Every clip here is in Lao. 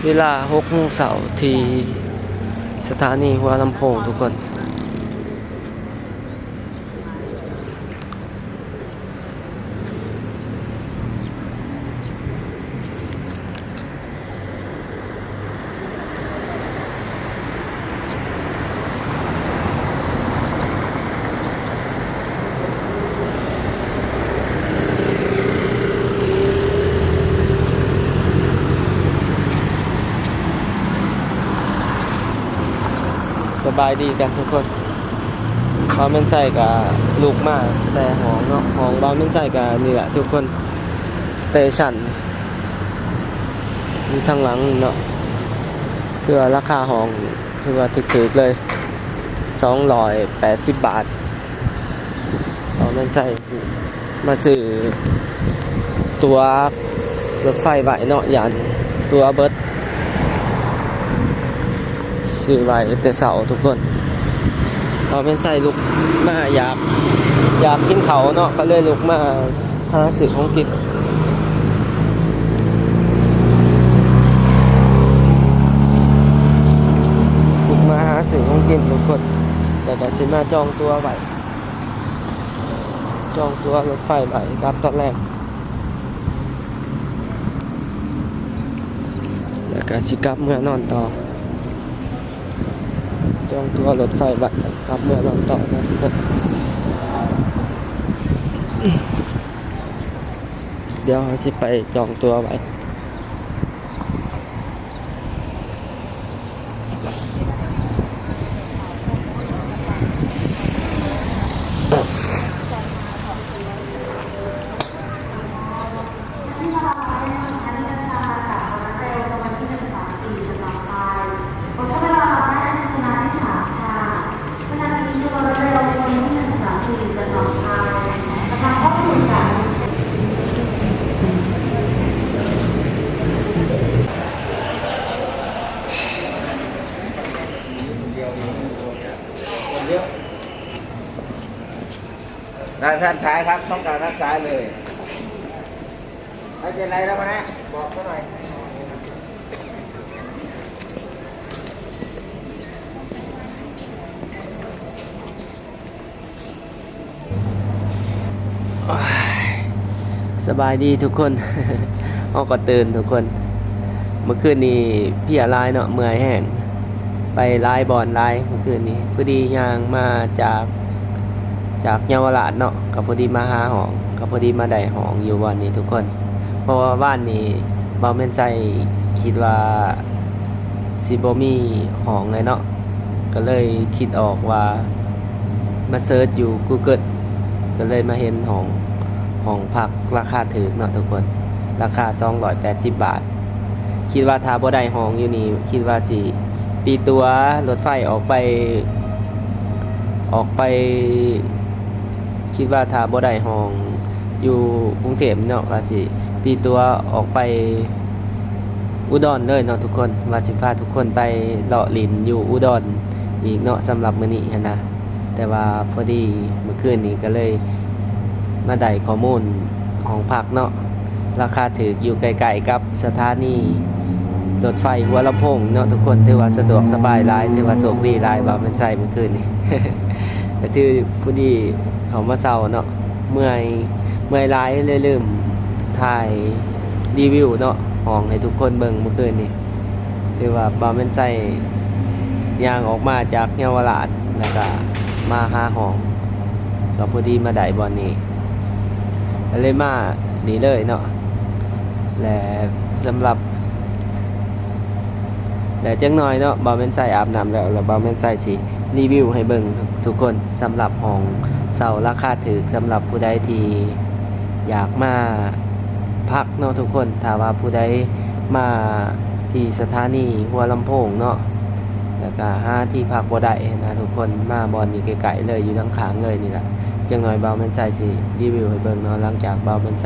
ເວລາຫົກໂມງເຊົ້າທີ່ສະຖານີຫົວລຳໂພງທຸກຄົນ. ສະບາຍດີກັນທຸກຄົນ. ບ່າວແມ່ນໄຊກະລຸກມາແຕ່ຫ້ອງເນາະ, ຫ້ອງບ່າວແມ່ນໄຊກະນີ້ລະທຸກຄົນ, ສະເຕຊັນຢູ່ທາງຫຼັງເນາະ. ຄືວ່າລາຄາຫ້ອງຖືວ່າຖືກໆເລີຍ ສອງຮ້ອຍແປດສິບບາດ. ບ່າວແມ່ນໄຊ ມາຊື້ຕົ໋ວລົດໄຟໄວ້ເນາະ, ຢ້ານຕົ໋ວເບິດ, ຊື້ໄວ້ແຕ່ເຊົ້າທຸກຄົນ. ເພາະແມ່ນໄຊລຸກມາຢາກ ຢາກກິນເຂົ້າເນາະ, ກໍເລີຍລຸກມາຫາຊື້ຂອງກິນ, ລຸກມາຫາຊື້ຂອງກິນທຸກຄົນ, ແລ້ວກໍຊິມາຈອງຕົ໋ວໄວ້. ຈອງຕົ໋ວລົດໄຟໄວ້ກັບຕອນແລງ ແລ້ວກະຊິກັບເມືອນອນຕໍ່. ຈອງຕົ໋ວລົດໄຟໄວ້ກັບເມືອນອນຕໍ່ນະທຸກຄົນ. ດຽວເຮົາຊິໄປຈອງຕົ໋ວໄວ້. ด้านซ้ายครับ ต้องการด้านซ้ายเลย ไม่เป็นไรแล้วนะ บอกเขาหน่อย ສະບາຍດີທຸກຄົນ. ເຮົາກໍຕື່ນທຸກຄົນ. ເມື່ອຄືນນີ້ເພຍຫຼາຍເນາະ, ເມື່ອຍແຮງ. ໄປຫຼາຍບ່ອນຫຼາຍເມື່ອຄືນນີ້. ພໍດີຍ່າງມາຈາກ ຈາກເຍົາວະລາດເນາະ, ກໍພໍດີມາຫາຫ້ອງ, ກໍພໍດີມາໄດ້ຫ້ອງຢູ່ບ່ອນນີ້ທຸກຄົນ. ເພາະວ່າວານນີ້ບ່າວແມ່ນໄຊຄິດວ່າຊິບໍ່ມີຫ້ອງເລີຍເນາະ, ກໍເລີຍຄິດອອກວ່າມາເສີດຢູ່ກູເກີນ ກໍເລີຍມາເຫັນຫ້ອງ ຫ້ອງພັກລາຄາຖືກເນາະທຸກຄົນ, ລາຄາສອງຮ້ອຍແປດສິບບາດ. ຄິດວ່າຖ້າບໍ່ໄດ້ຫ້ອງຢູ່ນີ້ ຄິດວ່າຊິຕີຕົ໋ວລົດໄຟອອກໄປ ອອກໄປ ຄິດວ່າຖ້າບໍ່ໄດ້ຫ້ອງຢູ່ກຸງເທບເນາະ ວ່າຊິຕີຕົ໋ວອອກໄປອຸດອນເລີຍເນາະທຸກຄົນ, ວ່າຊິພາທຸກຄົນໄປເລາະຫຼິ້ນຢູ່ອຸດອນອີກເນາະ ສຳລັບມື້ນີ້ຫັ້ນນະ. ແຕ່ວ່າພໍດີມື້ຄືນນີ້ກໍເລີຍມາໄດ້ຂໍ້ມູນຫ້ອງພັກເນາະ, ລາຄາຖືກ ຢູ່ໃກ້ໆກັບສະຖານີລົດໄຟຫົວລຳໂພງເນາະທຸກຄົນ. ຖືວ່າສະດວກສະບາຍຫຼາຍ, ຖືວ່າໂຊກດີຫຼາຍ ບ່າວແມ່ນໄຊມື້ຄືນນີ້. ກໍຖືພໍດີເຂົ້າມາເຊົາເນາະ, ເມື່ອຍ ເມື່ອຍຫຼາຍ ເລີຍລືມຖ່າຍຣີວິວເນາະ ຫ້ອງໃຫ້ທຸກຄົນເບິ່ງມື້ຄືນນີ້. ຖືວ່າບ່າວແມ່ນໄຊຍ່າງອອກມາຈາກເຍົາວະລາດ ແລ້ວກະມາຫາຫ້ອງ, ກໍພໍດີມາໄດ້ບ່ອນນີ້ ກໍເລີຍມານີ້ເລີຍເນາະ. ແລະ ສຳລັບ ແລະ ຈັກໜ້ອຍເນາະ ບ່າວແມ່ນໄຊອາບນ້ຳແລ້ວ ແລ້ວບ່າວແມ່ນໄຊຊິຣີວິວໃຫ້ເບິ່ງທຸກຄົນ ສຳລັບຫ້ອງເຊົ່າລາຄາຖືກ ສຳລັບຜູ້ໃດທີ່ຢາກມາພັກເນາະທຸກຄົນ. ຖ້າວ່າຜູ້ໃດມາທີ່ສະຖານີຫົວລຳໂພງເນາະ ແລ້ວກະຫາທີ່ພັກບໍ່ໄດ້ຫັ້ນນະທຸກຄົນ, ມາບ່ອນນີ້ໃກ້ໆເລີຍ ຢູ່ທາງຂ້າງເລີຍນີ້ລະ. ຈັກໜ້ອຍບ່າວແມ່ນໄຊຊິຣີວິວໃຫ້ເບິ່ງເນາະ, ຫຼັງຈາກບ່າວແມ່ນໄຊ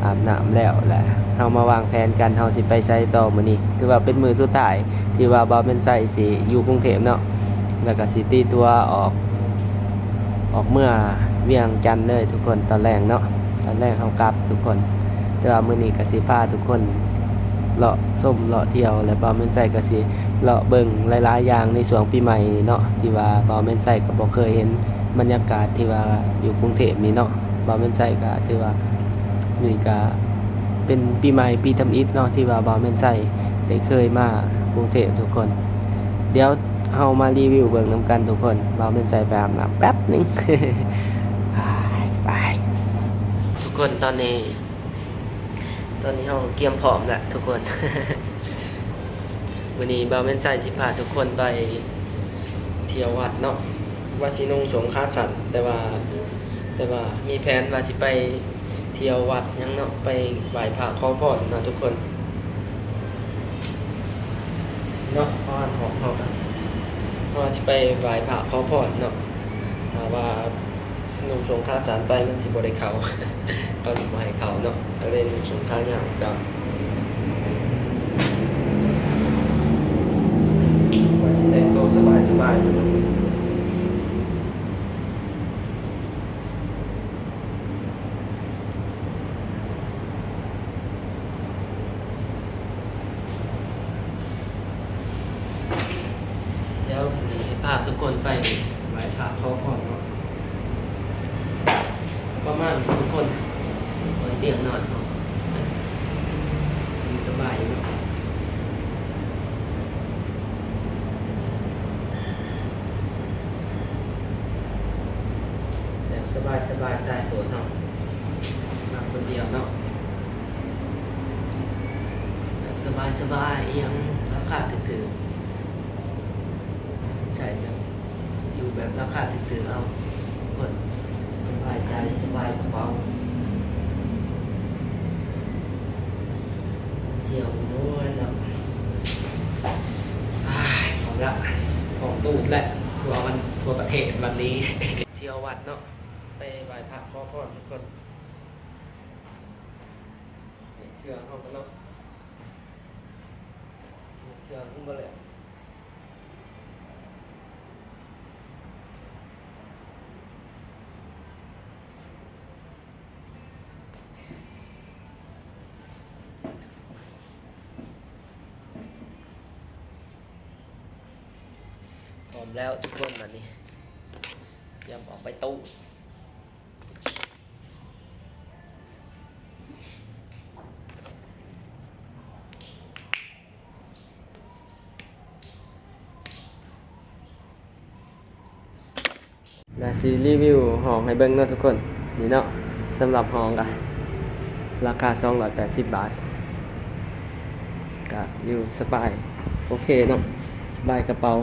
ອາບນ້ຳແລ້ວ ແລະ ເຮົາມາວາງແຜນກັນ ເຮົາຊິໄປໃສຕໍ່ມື້ນີ້. ຖືວ່າເປັນມື້ສຸດທ້າຍທີ່ວ່າບ່າວແມ່ນໄຊຊິຢູ່ກຸງເທບເນາະ, ແລ້ວກະຊິຕີຕົ໋ວອອກ ອອກເມືອວຽງຈັນເລີຍທຸກຄົນ ຕອນແລງເນາະ, ຕອນແລງເຮົາກັບທຸກຄົນ. ແຕ່ວ່າມື້ນີ້ກໍຊິພາທຸກຄົນ ເລາະຊົມເລາະທ່ຽວ ແລະ ບ່າວແມ່ນໄຊກໍຊິເລາະເບິ່ງຫຼາຍໆຢ່າງໃນຊ່ວງປີໃໝ່ນີ້ເນາະ ທີ່ວ່າບ່າວແມ່ນໄຊກໍບໍ່ເຄີຍເຫັນບັນຍາກາດທີ່ວ່າຢູ່ກຸງເທບນີ້ເນາະ. ບ່າວແມ່ນໄຊກໍຖືວ່ານີ້ກໍເປັນປີໃໝ່ປີທຳອິດເນາະ ທີ່ວ່າບ່າວແມ່ນໄຊໄດ້ເຄີຍມາກຸງເທບທຸກຄົນ. ດຽວເຮົາມາຣີວິວເບິ່ງນຳກັນທຸກຄົນ. ບ່າວແມ່ນໄຊໄປອາບນ້ຳແປັບໜຶ່ງ ໄປ ໄປ ທຸກຄົນ. ຕອນນີ້ ຕອນນີ້ເຮົາກຽມພ້ອມແລ້ວທຸກຄົນ. ມື້ນີ້ບ່າວແມ່ນໄຊຊິພາທຸກຄົນໄປທ່ຽວວັດເນາະ. ວ່າຊິນຸ່ງສົ້ງຂາສັ້ນ ແຕ່ວ່າ ແຕ່ວ່າມີແຜນວ່າຊິໄປທ່ຽວວັດຫຍັງເນາະ ໄປໄຫວ້ພະຂໍພອນເນາະທຸກຄົນເນາະ. ເພາະວ່າຂອງເຮົາກໍ ເພາະວ່າຊິໄປໄຫວ້ພະຂໍພອນເນາະ. ຖ້າວ່າ ນຸ່ງສົ້ງຂາສັ້ນໄປມັນຊິບໍ່ໄດ້ເຂົ້າ ເຂົາຊິບໍ່ໃຫ້ເຂົ້າເນາະ ກໍເລີຍນຸ່ງສົ້ງຂາຍາວກັບ ວ່າຊິແຕ່ງໂຕສະບາຍໆ. ດຽວນີ້ຊິພາທຸກຄົນໄປໄຫວ້ພະຂໍພອນເນາະ. ປະມານທຸກຄົນ ເປີດຕຽງນອນເນາະ ສະບາຍຢູ່ເນາະ ແບບສະບາຍໆ ຊາຍໂສດເຮົາ ມາຄົນດຽວເນາະ ແບບສະບາຍໆ ອີ່ຫຍັງລາຄາຖືກໆ ໃຊ້ແບບ ຢູ່ແບບລາຄາຖືກໆ ເອົາ ເພິ່ນສະບາຍໃຈ ສະບາຍກະເປົາ ທ່ຽວມ່ວນເນາະ. ອ້າຍ ພ້ອມລະ ພ້ອມຕູດແລ້ວ ທົ່ວ ທົ່ວປະເທດວັນນີ້ ທ່ຽວວັດເນາະ ໄປໄຫວ້ພະຂໍພອນທຸກຄົນ. ເຄື່ອງເຮົາກັນເນາະ ເຄື່ອງເຮົາບໍ່ແລ້ວ. ພ້ອມແລ້ວທຸກຄົນ ບັດນີ້ ຕຽມອອກໄປຕູ້. ລະຊິຣີວິວຫ້ອງໃຫ້ເບິ່ງເນາະທຸກຄົນ. ນີ້ເນາະ ສຳລັບຫ້ອງກະລາຄາສອງຮ້ອຍແປດສິບບາດ ກະຢູ່ສະບາຍ ໂອເຄເນາະ ສະບາຍກະເປົາ.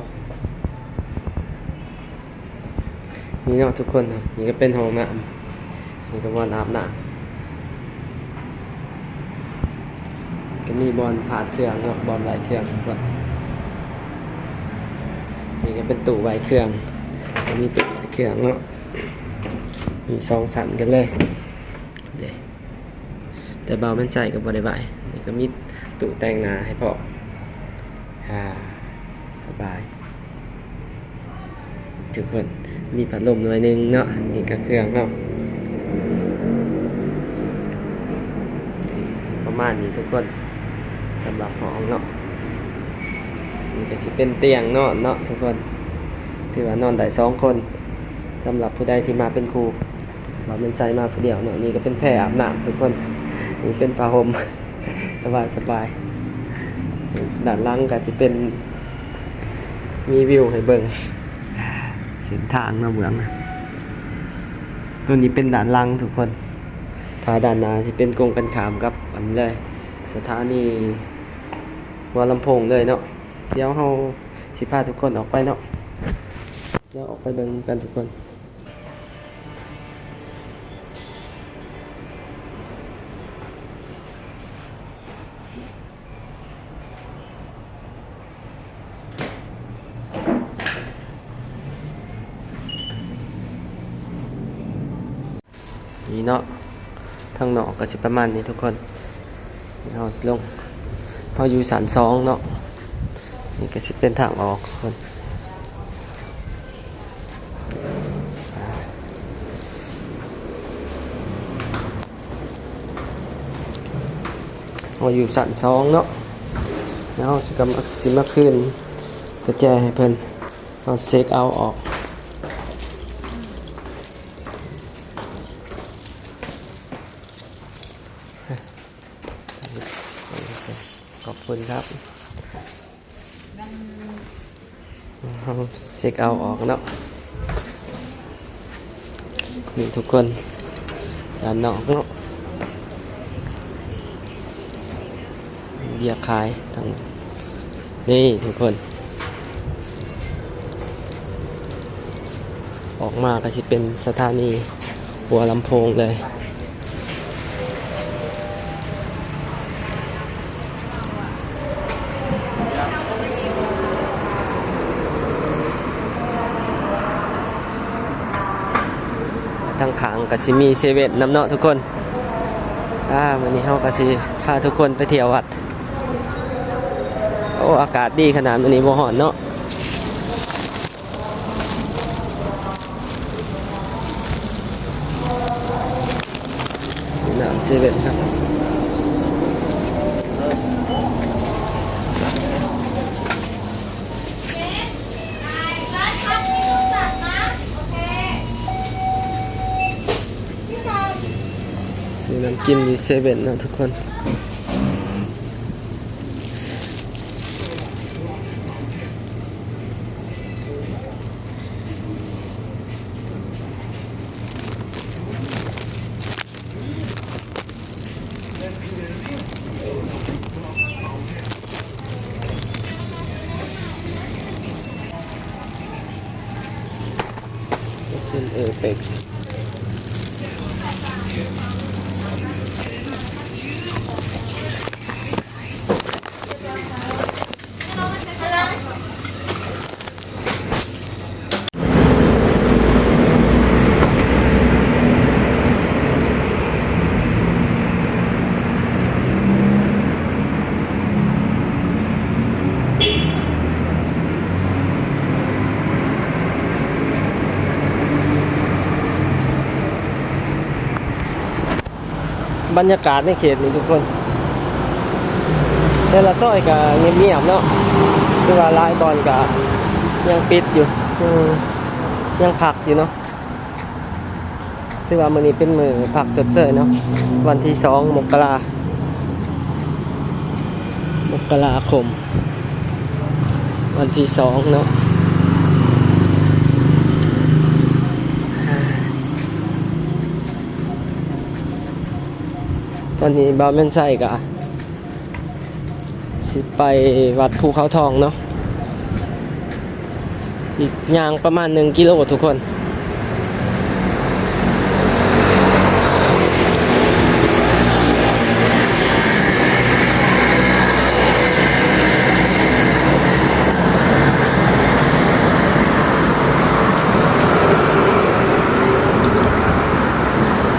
ນີ້ເນາະທຸກຄົນ ນີ້ກະເປັນຫ້ອງນ້ຳ ນີ້ກະບ່ອນອາບນ້ຳ ກະມີບ່ອນພາດເຄື່ອງເນາະ ບ່ອນໄວ້ເຄື່ອງທຸກຄົນ. ນີ້ກະເປັນຕູ້ໄວ້ເຄື່ອງ ກະມີຕູ້ໄວ້ເຄື່ອງເນາະ ມີສອງຊັ້ນກັນເລີຍເດ້. ແຕ່ບ່າວແມ່ນໄຊກະບໍ່ໄດ້ໄວ້ ນີ້ກະມີຕູ້ແຕ່ງໜ້າໃຫ້ພ້ອມ. ອາ ສະບາຍທຸກຄົນ ມີພັດລົມໜ້ອຍໜຶ່ງເນາະ. ນີ້ກະເຄື່ອງເຮົາ ປະມານນີ້ທຸກຄົນ ສຳລັບຫ້ອງເນາະ. ນີ້ກະຊິເປັນຕຽງນອນເນາະທຸກຄົນ ຖືວ່ານອນໄດ້ສອງຄົນ ສຳລັບຜູ້ໃດທີ່ມາເປັນຄູ່. ບ່າວແມ່ນໄຊມາຜູ້ດຽວເນາະ. ນີ້ກະເປັນແພອາບນ້ຳທຸກຄົນ ນີ້ເປັນຜ້າຫົ່ມ ສະບາຍສະບາຍ. ດ້ານຫຼັງກະຊິເປັນ ມີວິວໃຫ້ເບິ່ງ ເສັ້ນທາງເນາະເບື້ອງ. ໂຕນີ້ເປັນດ້ານຫຼັງທຸກຄົນ ຖ້າດ້ານໜ້າຊິເປັນກົງກັນຂ້າມກັບອັນເລີຍ ສະຖານີຫົວລຳໂພງເລີຍເນາະ. ດຽວເຮົາຊິພາທຸກຄົນອອກໄປເນາະ ດຽວອອກໄປເບິ່ງນຳກັນທຸກຄົນ. ນີ້ເນາະ ທາງນອກກະຊິປະມານນີ້ທຸກຄົນ. ເຮົາລົງ ເຮົາຢູ່ຊັ້ນສອງເນາະ. ນີ້ກະຊິເປັນທາງອອກທຸກຄົນ ເຮົາຢູ່ຊັ້ນສອງເນາະ. ເຮົາຊິກະມາ ຊິມາຄືນກະແຈໃຫ້ເພິ່ນ. ເຮົາເຊັກເອົາອອກ. ຂອບຄຸນຄັບ. ເຮົາເຊັກເອົາອອກເນາະ. ນີ້ທຸກຄົນ ດ້ານນອກເນາະ ເບຍຂາຍທາງນີ້ ນີ້ທຸກຄົນ. ອອກມາກະຊິເປັນສະຖານີຫົວລຳໂພງເລີຍ. ທາງຂ້າງກະຊິມີເຊເວັນນຳເນາະທຸກຄົນ. ອາ ມື້ນີ້ເຮົາກະຊິພາທຸກຄົນໄປທ່ຽວວັດ. ໂອ້ ອາກາດດີຂະໜາດ ມື້ນີ້ບໍ່ຮ້ອນເນາະ. ນ້ຳເຊເວັນເນາະ. ຊື້ນ້ຳກິນຢູ່ເຊເວັນເນາະທຸກຄົນ. ເສັ້ນເອເປັກ. ບັນຍາກາດໃນເຂດນີ້ທຸກຄົນ ແຕ່ລະຊອຍກະງຽບໆເນາະ. ຄືວ່າຫຼາຍບ່ອນກະຍັງປິດຢູ່ ຍັງ ຍັງພັກຢູ່ເນາະ. ຖືວ່າມື້ນີ້ເປັນມື້ພັກຊົດເຊີຍເນາະ ວັນທີສອງ ມົກກະລາ ມົກກະລາຄົມ ວັນທີສອງເນາະ. ຕອນນີ້ບ່າວແມ່ນໄຊກະຊິໄປວັດພູເຂົາທອງເນາະ. ອີກຍ່າງປະມານໜຶ່ງກິໂລທຸກຄົນ.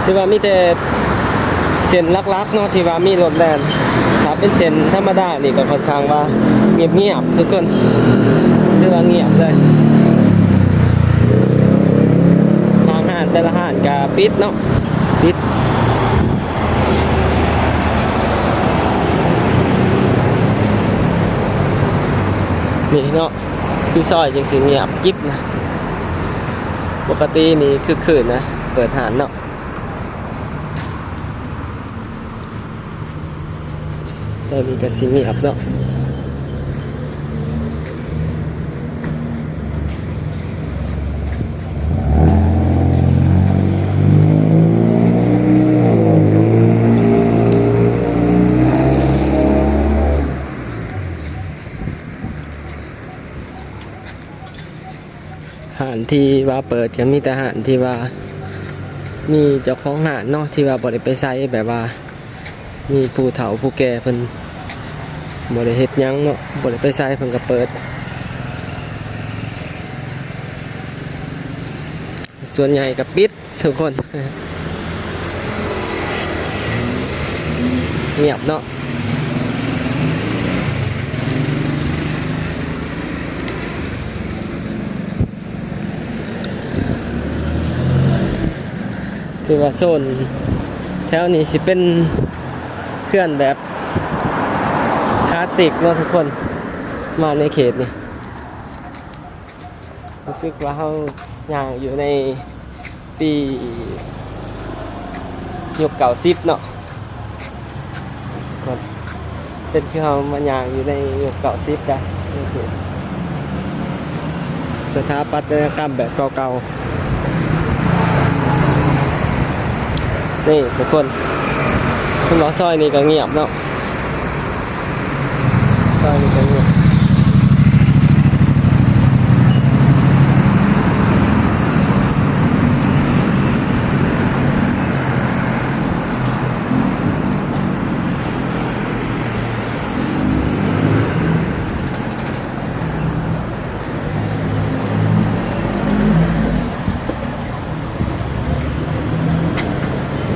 ຖືວ່າມີແຕ່ ເສັ້ນຫຼັກໆເນາະ ທີ່ວ່າມີລົດແລ່ນ. ຖ້າເປັນເສັ້ນທຳມະດານີ້ກະຂ້ອນຂ້າງວ່າງຽບໆທຸກຄົນ ຖືວ່າງຽບເລີຍ. ທາງຮ້ານແຕ່ລະຮ້ານກະປິດເນາະ ປິດ. ນີ້ເນາະ ຄືຊອຍຈັ່ງຊິງຽບກິບນະ. ປົກກະຕິນີ້ຄຶກຄື້ນນະ ເປີດຮ້ານເນາະ. ຕອນນີ້ກະຊິງຽບເນາະ. ຮ້ານທີ່ວ່າເປີດກະມີແຕ່ຮ້ານທີ່ວ່າມີເຈົ້າຂອງຮ້ານເນາະ ທີ່ວ່າບໍ່ໄດ້ໄປໃສ ແບບວ່າມີຜູ້ເຖົ້າຜູ້ແກ່ເພິ່ນບໍ່ໄດ້ເຮັດຫຍັງເນາະ ບໍ່ໄດ້ໄປໃສ ເພິ່ນກະເປີດ. ສ່ວນໃຫຍ່ກະປິດທຸກຄົນ ງຽບເນາະ. ຖືວ່າໂຊນແຖວນີ້ຊິເປັນເຮືອນແບບ ທ ລາສສິກເນາະທຸກຄົນ ມາໃນເຂດນີ້ ຮູ້ສຶກວ່າເຮົາຍ່າງຢູ່ໃນປີຍຸກເກົ້າສິບເນາະ ເປັນຄືເຮົາມາຍ່າງຢູ່ໃນຍຸກເກົ້າສິບໄດ໋ ສະຖາປັດຕະຍະກຳແບບເກົ່າໆ ນີ້ທຸກຄົນ ເພິ່ນວ່າຊອຍນີ້ກໍງຽບເນາະ ຊອຍນີ້ກໍງຽບ.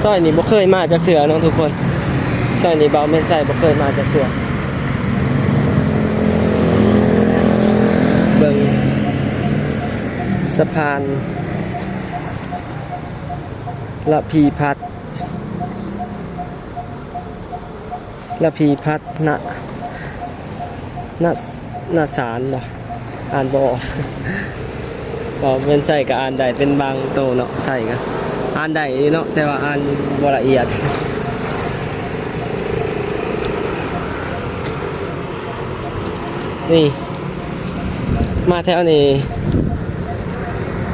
ຊອຍນີ້ບໍ່ເຄີຍມາຈັກເທື່ອເນາະທຸກຄົນ ຊອຍນີ້ບ່າວແມ່ນໄຊບໍ່ເຄີຍມາຈັກເທື່ອ ເບິ່ງສະພານລະພີພັດ ລະພີພັດນະ ນະ ນະສານບໍ່ ອ່ານບໍ່ອອກ ເວົ້າເປັນໄຊກໍອ່ານໄດ້ເປັນບາງໂຕເນາະ ໄທກໍອ່ານໄດ້ຢູ່ເນາະ ແຕ່ວ່າອ່ານບໍ່ລະອຽດ ນີ້ ມາແຖວນີ້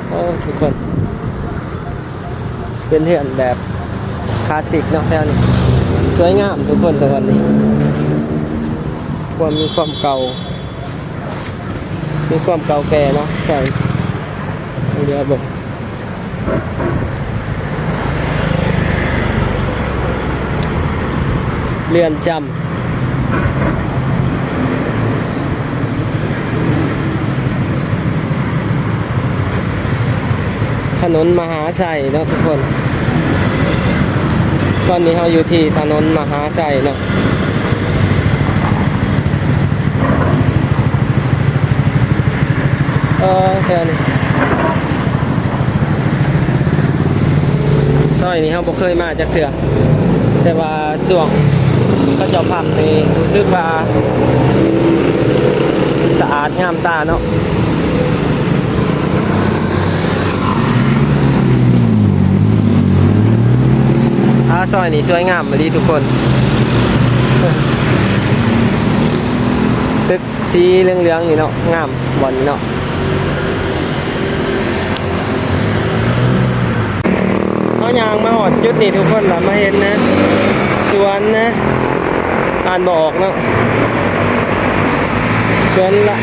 ໂອ້ ທຸກຄົນ ເປັນເຮືອນແບບຄລາສສິກເນາະ ແຖວນີ້ ສວຍງາມທຸກຄົນ ແຖວນີ້ ຄວາມ ມີຄວາມເກົ່າ ມີຄວາມເກົ່າແກ່ເນາະ ໃສ່ເຮືອເບິ່ງ ເຮືອນຈຳ ຖະໜົນມະຫາໄຊເນາະທຸກຄົນ ຕອນນີ້ເຮົາຢູ່ທີ່ຖະໜົນມະຫາໄຊເນາະ. ເອີ ແຖວນີ້ ຊອຍນີ້ເຮົາບໍ່ເຄີຍມາຈັກເທື່ອ ແຕ່ວ່າຊ່ວງເຂົາເຈົ້າພັກນີ້ ຮູ້ສຶກວ່າສະອາດງາມຕາເນາະ. ອາ ຊອຍນີ້ສວຍງາມອີ່ຫຼີທຸກຄົນ ຕຶກ ສີເຫຼືອງໆນີ້ເນາະ ງາມບ່ອນນີ້ເນາະ. ເຮົາຍ່າງມາຮອດຈຸດນີ້ທຸກຄົນລະມາເຫັນນະ ສວນນະ ອ່ານບໍ່ອອກເນາະ ສວນລະ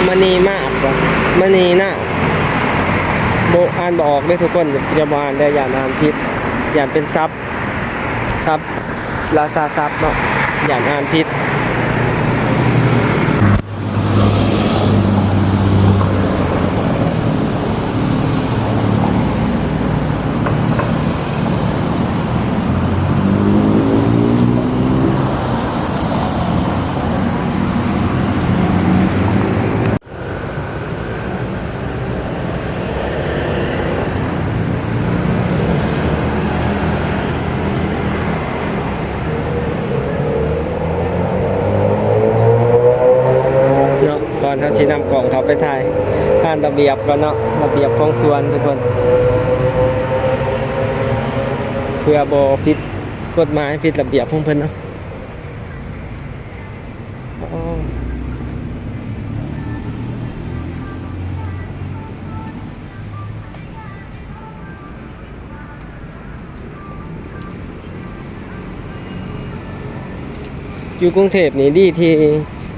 ມະນີມາກ ມະນີນາກ ບໍ່ ອ່ານບໍ່ອອກເດີ້ທຸກຄົນ ຢ່າ ບໍ່ອ່ານເດີ້ ຢ້ານອ່ານຜິດ ຢ້ານເປັນສັບ ສັບ ລາຊາສັບເນາະ ຢ້ານອ່ານຜິດ. ເນາະ ກ່ອນເຮົາຊິນຳກ້ອງເຂົ້າໄປຖ່າຍ ອ່ານລະບຽບກ່ອນເນາະ ລະບຽບຂອງສວນທຸກຄົນ ເພື່ອບໍ່ຜິດກົດໝາຍ ຜິດລະບຽບຂອງເພິ່ນເນາະ. ຢູ່ກຸງເທບນີ້ດີທີ່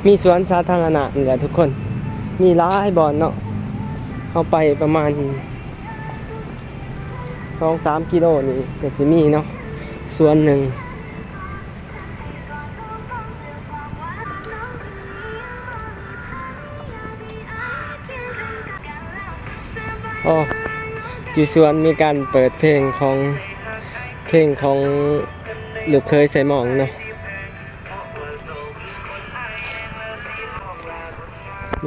ມີສວນສາທາລະນະນີ້ແຫຼະທຸກຄົນ ມີຫຼາຍບ່ອນເນາະ ເຮົາໄປປະມານສອງສາມກິໂລນີ້ກໍຊິມີເນາະ ສວນໜຶ່ງ. ໂອ້ ຢູ່ສວນມີການເປີດເພງຂອງ ເພງຂອງລູກເຂີຍໃສ່ໝອງເນາະ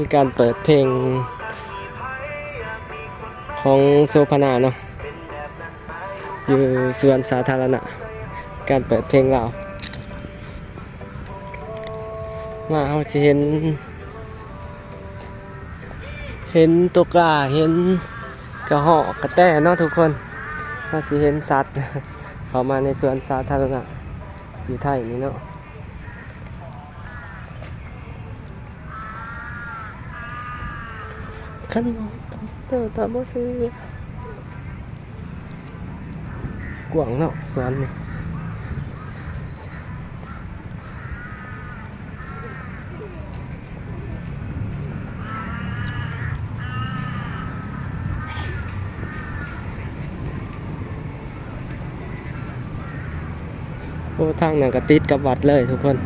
ມີການເປີດເພງຂອງໂສພະນາເນາະ. ຢູ່ສວນສາທາລະນະ ການເປີດເພງລາວ. ມາເຮົາຊິເຫັນ ເຫັນຕົວກາ ເຫັນກະຮອກກະແຕເນາະທຸກຄົນ. ເຮົາຊິເຫັນສັດເຂົ້າມາໃນສວນສາທາລະນະຢູ່ໄທນີ້ເນາະ. ຄັນເຈົ້າຕາບໍ່ຊື່ ກວ້າງເນາະສວນນີ້. ໂອ້ ທາງນັ້ນກໍຕິດກັບວັດເລີຍທຸກຄົນ.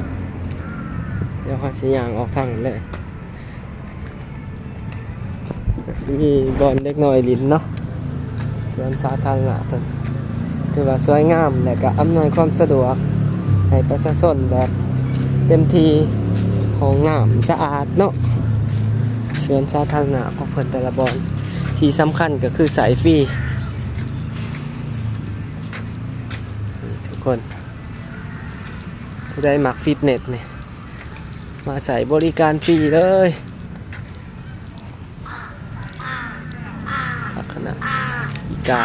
ດຽວເຮົາຊິຍ່າງອອກທາງນັ້ນເລີຍ. ກໍຊິມີບ່ອນເດັກນ້ອຍຫຼິ້ນເນາະ, ສວນສາທາລະນະເພິ່ນ ຖືວ່າສວຍງາມ ແລະ ກໍອຳນວຍຄວາມສະດວກໃຫ້ປະຊາຊົນແບບເຕັມທີ່. ຫ້ອງນ້ຳສະອາດເນາະ, ສວນສາທາລະນະຂອງເພິ່ນແຕ່ລະບ່ອນ ທີ່ສຳຄັນກໍຄືໃຊ້ຟຣີ. ນີ້ທຸກຄົນ ຜູ້ໃດມັກຟິດເນັດນີ້ ມາໃຊ້ບໍລິການຟຣີເລີຍ. ລັກສະນະອີກາ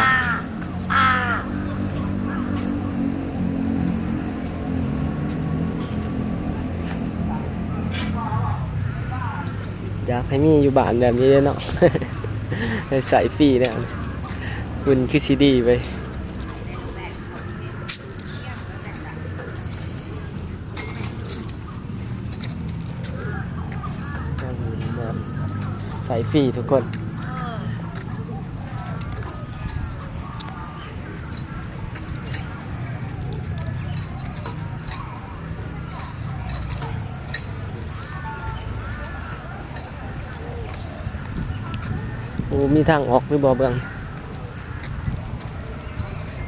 ຢາກໃຫ້ມີຢູ່ບ້ານແບບນີ້ເດ້ເນາະ ໃຫ້ໃຊ້ຟຣີແນວນີ້ ບຸນຄືຊິດີເວີຍ. ໃຊ້ຟຣີທຸກຄົນ. ໂອ້ ມີທາງອອກຫຼືບໍ່ເບິ່ງ.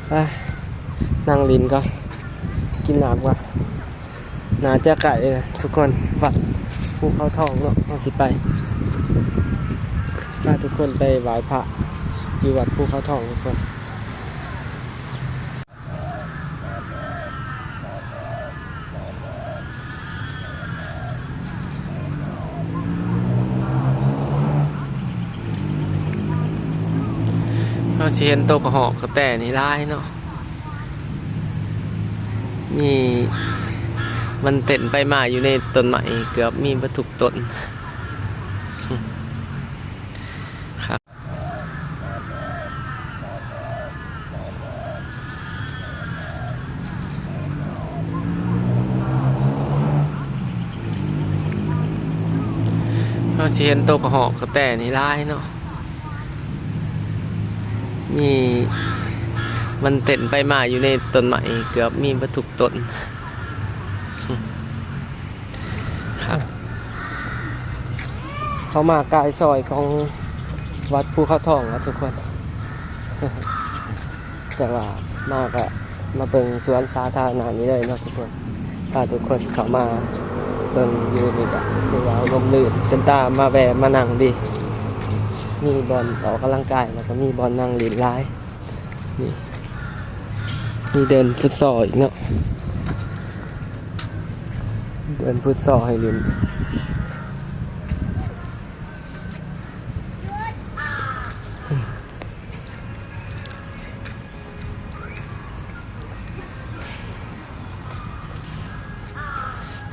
ໄປນັ່ງຫຼິ້ນກ່ອນ ກິນນ້ຳກ່ອນ. ໜ້າຈະໃກ້ແລ້ວທຸກຄົນ ວັດພູເຂົາທອງເນາະ ເຮົາຊິໄປ ພາທຸກຄົນໄປໄຫວ້ພະຢູ່ວັດພູເຂົາທອງທຸກຄົນ. ເຮົາຊິເຫັນໂຕກະຮອກກະແຕນີ້ຫຼາຍເນາະ, ມີ ມັນເຕັ້ນໄປມາຢູ່ໃນຕົ້ນໄມ້ ເກືອບມີເບິດທຸກຕົ້ນ. ເຮົາຊິເຫັນໂຕກະຮອກກະແຕນີ້ຫຼາຍເນາະ, ມີ ມັນເຕັ້ນໄປມາຢູ່ໃນຕົ້ນໄມ້ ເກືອບມີເບິດທຸກຕົ້ນ. ເຂົ້າມາກາຍຊອຍຂອງວັດພູເຂົາທອງແລ້ວທຸກຄົນ, ແຕ່ວ່າມາກະມາເບິ່ງສວນສາທາລະນະນີ້ເລີຍເນາະທຸກຄົນ. ພາທຸກຄົນເຂົ້າມາເບິ່ງຢູ່ນີ້ກະຖືວ່າລົມລື່ນ ເປັນຕາມາແວ່ມານັ່ງດີ, ມີບ່ອນອອກກຳລັງກາຍ ແລ້ວກະມີບ່ອນນັ່ງຫຼິ້ນຫຼາຍ. ນີ້ ມີເດີ່ນຟຸດຊອລອີກເນາະ, ເດີ່ນຟຸດຊອລໃຫ້ຫຼິ້ນ.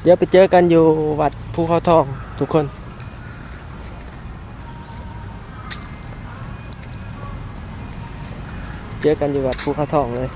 ດຽວໄປເຈີກັນຢູ່ວັດພູເຂົາທອງທຸກຄົນ. ເຈີກັນຢູ່ວັດພູເຂົາທອງເລີຍ.